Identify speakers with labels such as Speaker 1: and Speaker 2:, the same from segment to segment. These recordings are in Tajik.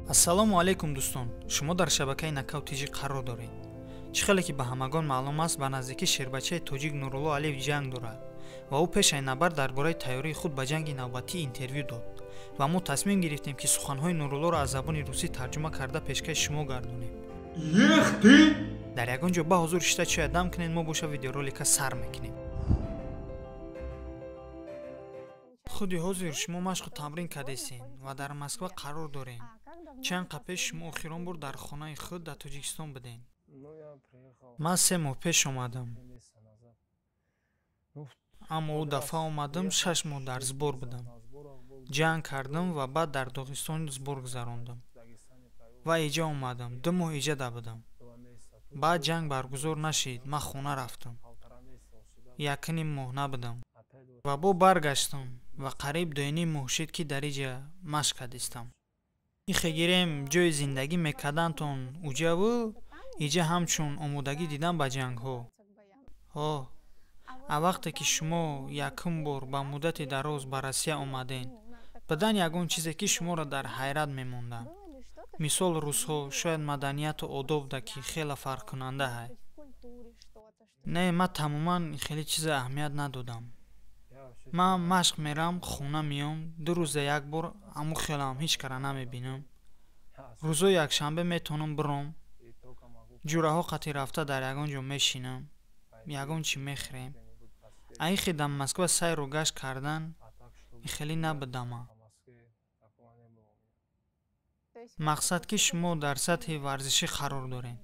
Speaker 1: Ассалому алайкум, дӯстон. Шумо дар шабакаи Нокаут ТЖ қарор доред. Чӣ хеле ки ба ҳамагон маълум аст, ба наздикӣ шербачаи тоҷик Нурулло Алиев ҷанг дорад ва ӯ пешаи набард дар бораи тайёрии худ ба ҷанги навбатӣ интервю дод ва мо тасмим гирифтем, ки суханҳои Нуруллоро аз забони русӣ тарҷума карда пешкаши шумо гардонем.
Speaker 2: Ех ты!
Speaker 1: Дар ягон ҷо ба ҳузур шита чоя дам кунед, мо боша видеоролика сар мекунем. Худи ҳозир шумо машқу тамрин кардесен ва дар Москва қарор дорем. Чанд қа пеш шумо охирон бор дар хонаи худ дар Тоҷикистон будем? Ман 3 моҳ пеш омадам, аммо ӯ дафъа омадам, 6 моҳ дар сбор будам, ҷанг кардам ва баъд дар Доғистон сбор гузарондам ва иҷа омадам, 2 моҳ иҷада будам. Баъд ҷанг баргузор нашид, ман хона рафтам, якним моҳ набудам ва бо баргаштам ва қариб 2,5 моҳ шид, ки дар иҷа машқ кардистам. Ихе гирем, ҷои зиндагӣ мекардантон уҷаву иҷа ҳамчун омодагӣ дидан ба ҷангҳо. Ҳо, а вақте ки шумо якум бор ба муддати дароз ба Россия омаден, бидан ягон чизе, ки шуморо дар ҳайрат мемонданд? Мисол, русҳо, шояд маданияту одобда, ки хеле фарқкунанда ҳай? Не, ман тамоман хеле чизе аҳамият надодам. Ман машқ мерам, хона меём, 2 рӯза як бор, аму хелам ҳеҷ кара намебинам. Рӯзои якшанбе метавонам биром, ҷураҳо қати рафта дар ягон ҷо мешинам, ягон чӣ мехӯрем. Аихе дар Москва сайру гашт кардан хеле набудама. Мақсад, ки шумо дар сатҳи варзишӣ қарор доред.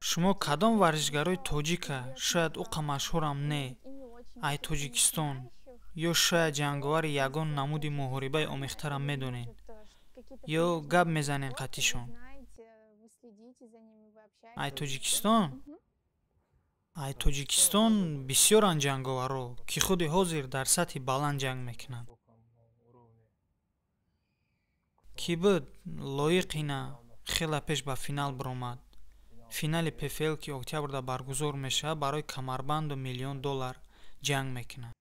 Speaker 1: Шумо кадом варзишгарои тоҷика, шояд ӯ қа машҳурам не, ай Тоҷикистон ё шояд ҷанговари ягон намуди муҳорибаи омехтара медонед ё гап мезанед қатишон? Ай Тоҷикистон? Ай Тоҷикистон бисёранд ҷанговарро, ки худи ҳозир дар сатҳи баланд ҷанг мекунанд. Кӣ буд лоиқ ина хеле пеш ба финал биромад, финали ПФЛ, ки октябрда баргузор мешавад, барои камарбанду миллион доллар ҷанг мекунад.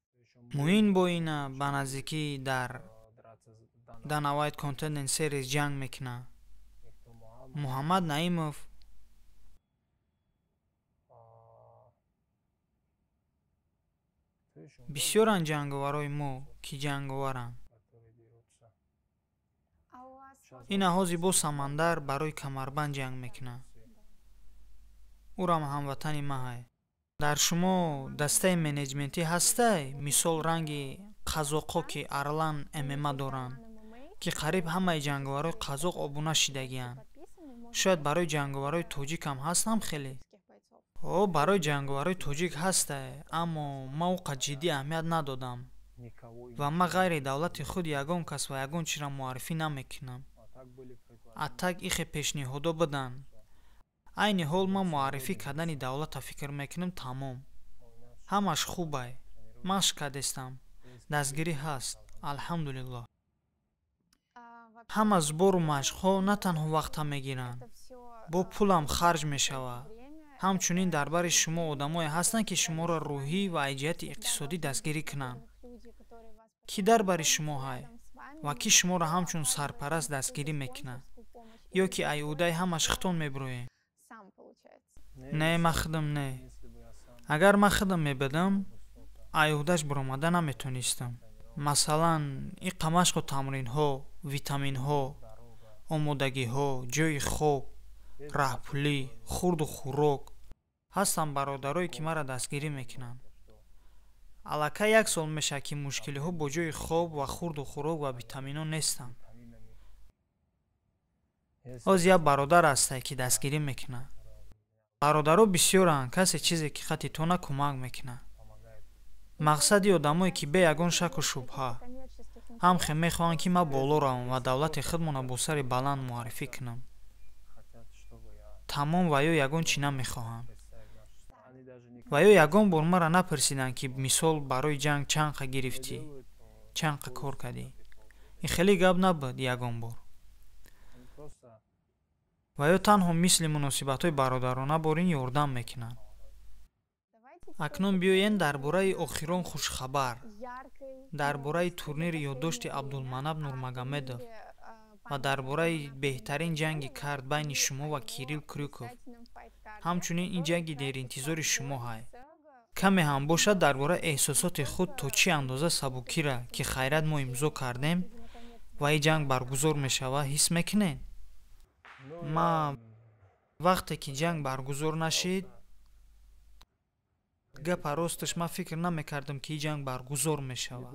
Speaker 1: Муин бо ина ба наздикӣ дар Dana White Contender Series ҷанг мекунад. Муҳаммад Наимов. Бисёранд ҷанговарҳои мо, ки ҷанговаранд. Ина ҳозир бо Самандар барои камарбанд ҷанг мекунад, ӯрам ҳамватани маҳай. Дар шумо дастаи менеҷментӣ ҳастай, мисол ранги қазоқҳо, ки Арлан ММА доранд, ки қариб ҳамаи ҷанговарҳои қазоқ обуна шидагианд? Шояд барои ҷанговарҳои тоҷикам ҳастам хеле? Ҳо, барои ҷанговарҳои тоҷик ҳастай, аммо ман ӯ қад ҷиддӣ аҳамият надодам ва ман ғайри давлати худ ягон кас ва ягон чизро муаррифӣ намекунам. А так ихе пешниҳодҳо буданд. Айни ҳол ман муаррифӣ кардани давлата фикр мекунам, тамом. Ҳамаш хубай, машқ кардестам, дастгирӣ ҳаст, алҳамдулиллоҳ. Ҳама сбору машқҳо на танҳо вақта мегиранд, бо пулам харҷ мешавад. Ҳамчунин дар бари шумо одамое ҳастанд, ки шуморо рӯҳӣ ва аз ҷиҳати иқтисодӣ дастгирӣ кунанд? Кӣ дар бари шумо ҳай ва кӣ шуморо ҳамчун сарпараст дастгирӣ мекунад ё ки ай ӯҳдаи ҳамаш худтон мебироед? Не, ман худам не. Агар ман худам мебудам, ай ӯҳдаш баромада наметонистам. Масалан, иқа машқу тамринҳо, витаминҳо, омодагиҳо, ҷойи хоб, раҳпулӣ, хурду хӯрок. Ҳастанд бародарое, ки маро дастгирӣ мекунанд. Аллакай як сол мешавад, ки мушкилиҳо бо ҷойи хоб ва хурду хӯрок ва витаминҳо нестанд. Ҳозир як бародар ҳастай, ки дастгирӣ мекунад. Бародаро бисёранд, касе чизе ки хати тона кӯмак мекунад. Мақсади одамое, ки бе ягон шаку шубҳа ҳамхе мехоҳанд, ки ман боло равам ва давлати худмонро бо сари баланд муаррифӣ кунам, тамом. Ва ё ягон чӣ намехоҳанд. Ва ё ягон бор маро напурсиданд, ки мисол барои ҷанг чанд қа гирифтӣ, чанд қа кор кардӣ. Ин хеле гап набуд ягон бор. Ва ё танҳо мисли муносибатҳои бародарона бор ин ёрдам мекунанд. Акнун биёен дар бораи охирон хушхабар, дар бораи турнири ёддошти Абдулманап Нурмагомедов ва дар бораи беҳтарин ҷанги кард байни шумо ва Кирилл Крюков. Ҳамчунин ин ҷанги деринтизори шумо ҳай. Каме ҳам бошад дар бораи эҳсосоти худ, то чӣ андоза сабукира, ки хайрат мо имзо кардем ва ин ҷанг баргузор мешавад, ҳис мекунед? Ма вақте ки ҷанг баргузор нашид, гапа росташ, ман фикр намекардам, ки ин ҷанг баргузор мешавад,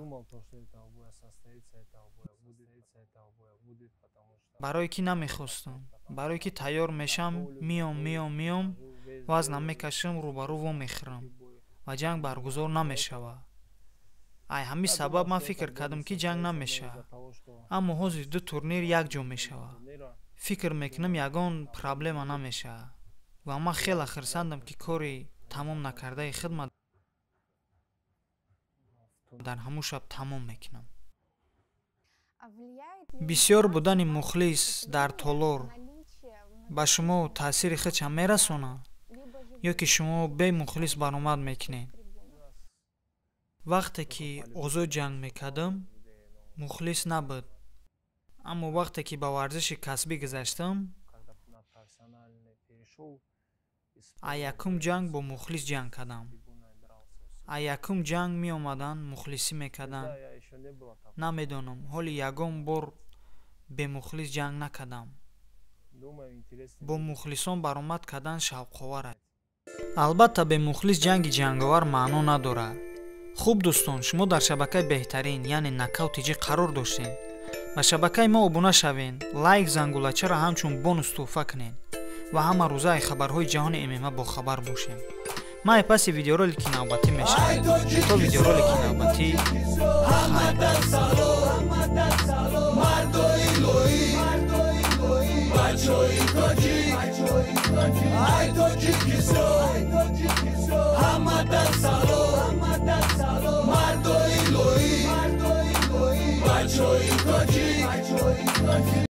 Speaker 1: барое ки намехостам, барое ки тайёр мешам, миём, миём, миём, вазнам мекашам, рӯбарӯ вомехӯрам ва ҷанг баргузор намешавад. Ай ҳамин сабаб ман фикр кардам, ки ҷанг намешавад, аммо ҳозир ду турнир якҷо мешавад. Фикр мекунам, ягон проблема намешавад ва ман хеле хурсандам, ки кори тамом накардаи худма дар ҳамун шаб тамом мекунам. Бисёр будани мухлис дар толор ба шумо таъсири худша мерасонад ё ки шумо бемухлис баромад мекунед? Вақте ки озод ҷанг мекардам, мухлис набуд, аммо вақте ки ба варзиши касбӣ гузаштам, а якум ҷанг бо мухлис ҷанг кардам. А якум ҷанг меомаданд, мухлисӣ мекарданд. Намедонам, ҳоли ягон бор бемухлис ҷанг накардам. Бо мухлисон баромад кардан шавқовар аст. Албатта, бемухлис ҷанги ҷанговар маъно надорад. Хуб, дӯстон, шумо дар шабакаи беҳтарин, яъне Нокаут ТҶ, қарор доштед. Ба шабакаи мо обуна шавед, лайк, зангулачаро ҳамчун бонус тӯҳфа кунед ва ҳама рӯзаи хабарҳои ҷаҳони ММА бохабар бошем. Ман паси видеоролики навбатӣ мешавам. То видеоролики навбатӣ, хайр.